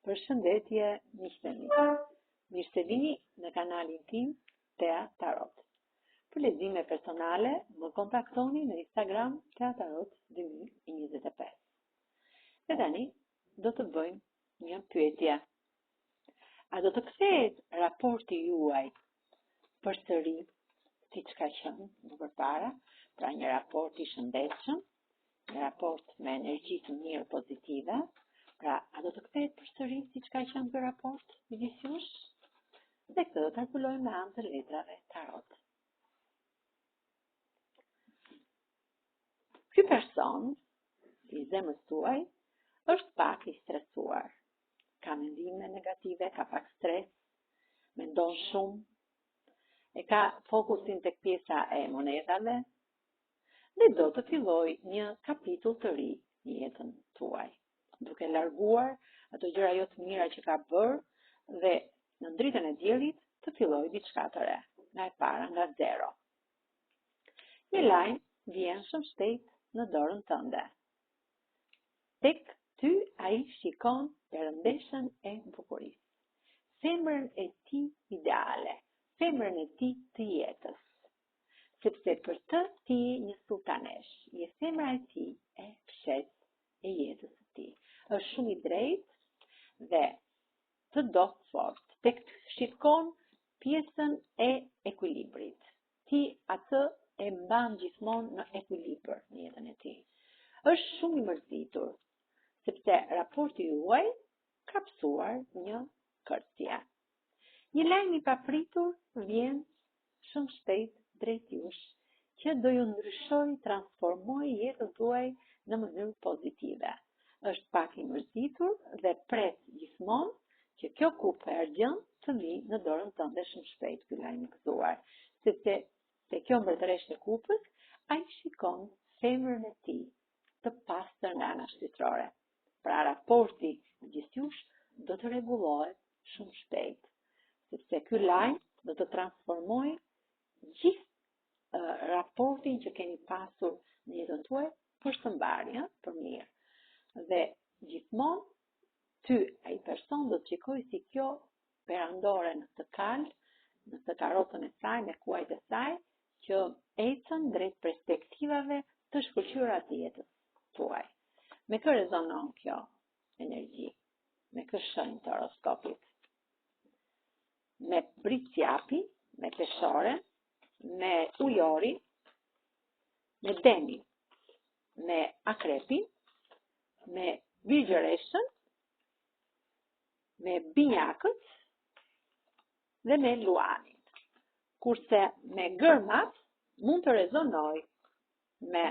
Përshëndetje miqtë e mi. Mirë se vini në kanalin tim Tea Tarot. Për lexime personale më kontaktoni në Instagram Tea Tarot 2025. Dhe tani do të bëjmë një pyetje. A do të kthehet raporti juaj përsëri siç ka qenë më përpara, pra një raport i shëndetshëm, një raport me energji të mirë pozitive, pra a do të kthehet përsëri siç ka qenë ky raport midis jush? Dhe këtë do ta zbulojmë me anë të letrave tarot. Ky person i zemrës tuaj është pak i stresuar. Ka mendime negative, ka pak stres, mendon shumë, e ka fokusin tek pjesa e monedhave dhe do të fillojë një kapitull të ri në jetën tuaj, duke larguar ato gjëra jo të mira që ka bërë dhe në dritën e diellit të fillojë diçka të re, nga e para, nga zero. Një lajm vjen shumë shpejt në dorën tënde. Tek ty ai shikon perëndeshën e bukurisë, femrën e tij ideale, femrën e tij të jetës. Sepse për të ti je një sulltaneshë, je femra e tij e fshehtë e jetës së tij. Është shumë i drejtë dhe të do fort. Tek ty shikon pjesën e ekuilibrit. Ti atë e mban gjithmonë në ekuilibër në jetën e tij. Është shumë i mërzitur, sepse raporti juaj ka pësuar një kërcje. Një lajm i papritur vjen shumë shpejt drejt jush, që do ju ndryshojë, transformojë jetën tuaj në mënyrë pozitive. Është pak i mërzitur dhe pret gjithmonë që kjo kupë e argjendtë të vijë në dorën tënde shumë shpejt ky lajm i gëzuar, sepse te kjo mbretëreshë e kupës ai shikon femrën e tij të pastër nga ana shpirtërore. Pra raporti midis jush do të rregullohet shumë shpejt, sepse ky lajm do të transformojë gjithë raportin që keni pasur në jetën tuaj për së mbari, ëh, për mirë. Dhe gjithmonë ty ai person do të shikojë si kjo perandore në këtë kalë, në këtë karrocën e saj, me kuajt e saj, që ecën drejt perspektivave të shkëlqyera të jetës tuaj. Me kë rezonon kjo energji? Me kë shenjë të horoskopit? Me bricjapin, me peshoren, me ujorin, me demin, me akrepin, me virgjëreshën, me binjakët dhe me luanin. Kurse me gërmat mund të rezonojë me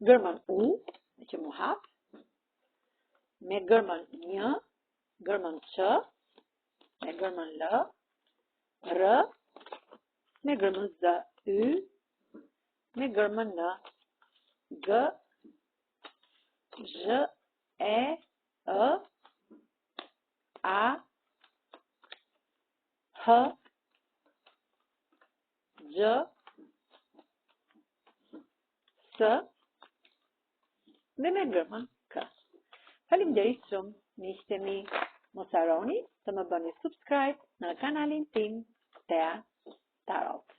gërmën U, që m'u hap, me gërmën Nj, gërmën Ç, me gërmën L, R, me gërmën Z, Y, me gërmën N, G, Zh, E, Ë, A, H, Gj, S dhe me gërmën K. Faleminderit shumë, miqtë e mi. Mos harroni të më bëni subscribe në kanalin tim Tea Tarot.